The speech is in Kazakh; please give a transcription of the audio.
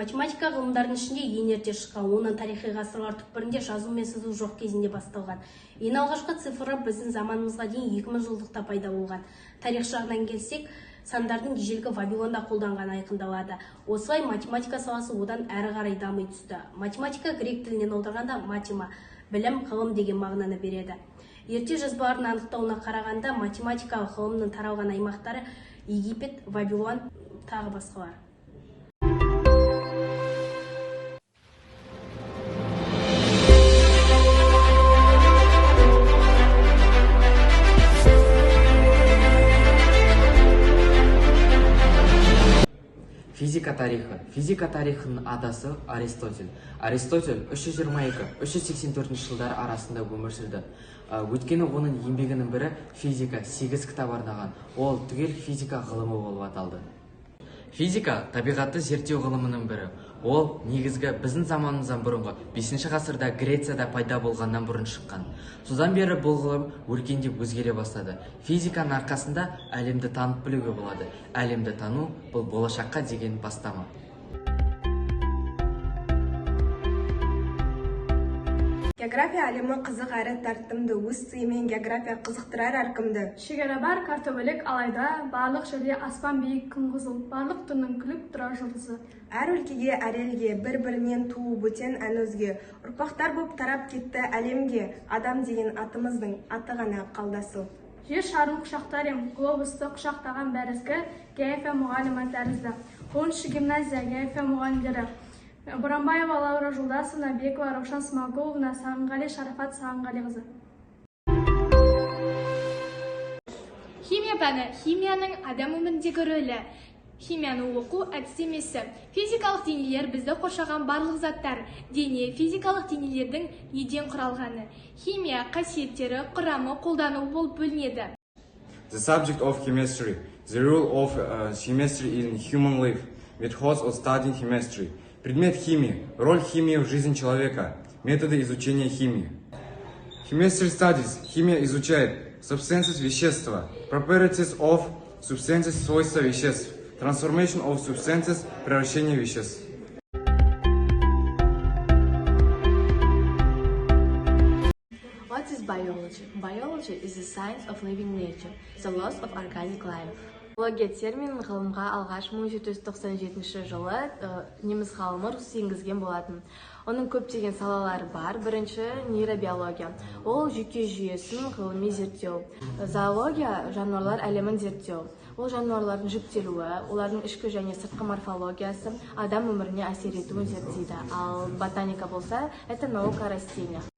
Математика ғылымдардың ішінде ең ерте шыққан, оның тарихи ғасырлар түкпірінде жазу мен сызу жоқ кезінде басталған. Ең алғашқы цифры біздің заманымызға дейін 2000 жылдықта пайда болған. Тарих жағынан келсек, сандардың ежелгі Вавилонда қолданғаны айқындалады. Осылай математика саласы одан әрі қарай дами түсті. Математика грек тілінен аударғанда матема, білім, ғылым деген мағынаны береді. Ерте жазбалардың анықтауына қарағанда, математикалық ғылымның таралған аймақтары Египет, Вавилон, тағы басқалар. Физика тарихы. Физика тарихының атасы Аристотель. Аристотель 322-384 жылдар арасында өмір сүрді. Өйткені оның еңбегінің бірі «Физика» сегіз кітап арнаған. Ол түгел физика ғылымы болып аталды. Физика табиғатты зерттеу ғылымының бірі. Ол негізгі біздің заманымыздан бұрынғы 5 ғасырда Грецияда пайда болғаннан бұрын шыққан. Содан бері бұл ғылым өркендеп, өзгере бастады. Физиканың арқасында әлемді танып білуге болады. Әлемді тану — бұл болашаққа деген бастама. География әлемі қызық әрі тартымды, өз сыйымен география қызықтырар әркімді. Шекара бар карта бөлек, алайда барлық жерде аспан биік, күн қызыл, барлық түннің күліп тұрар жұлдызы. Әр өлкеге, әр елге бір-бірінен туып бөтен ән өзге. Ұрпақтар боп тарап кетті әлемге, адам деген атымыздың аты ғана қалды асыл. Жер шарын құшақтар ем, глобусты құшақтаған бәрізгі география мұғалімі тәрізді. 10-шы гимназия география мұғалімдері: Боранбаева Лаура Жолдасовна, Бекова Раушан Смағұловна, Сағынғали Шарафат Сағынғалиқызы. Химия пәні, химияның адам өміріндегі рөлі, химияны оқу әдістемесі, физикалық денелер, бізді қоршаған барлық заттар, дене, физикалық денелердің неден құралғаны, химия қасиеттері, құрамы, қолдануы болып бөлінеді. The subject of chemistry, the role of chemistry in human life, methods of studying chemistry, предмет химии, роль химии в жизни человека, методы изучения химии. Chemistry studies, химия изучает substances, вещества, properties of substances, свойства веществ, transformation of substances, превращение веществ. What is biology? Biology is the science of living nature, the laws of organic life. Биология терминін ғылымға алғаш 1797 жылы неміс ғалымы Рус енгізген болатын. Оның көптеген салалары бар. Бірінші — нейробиология. Ол жүйке жүйесін ғылыми зерттеу. Зоология — жануарлар әлемін зерттеу. Ол жануарлардың жіктелуі, олардың ішкі және сыртқы морфологиясы адам өміріне әсер етуін зерттейді. Ал ботаника болса, это наука о растениях.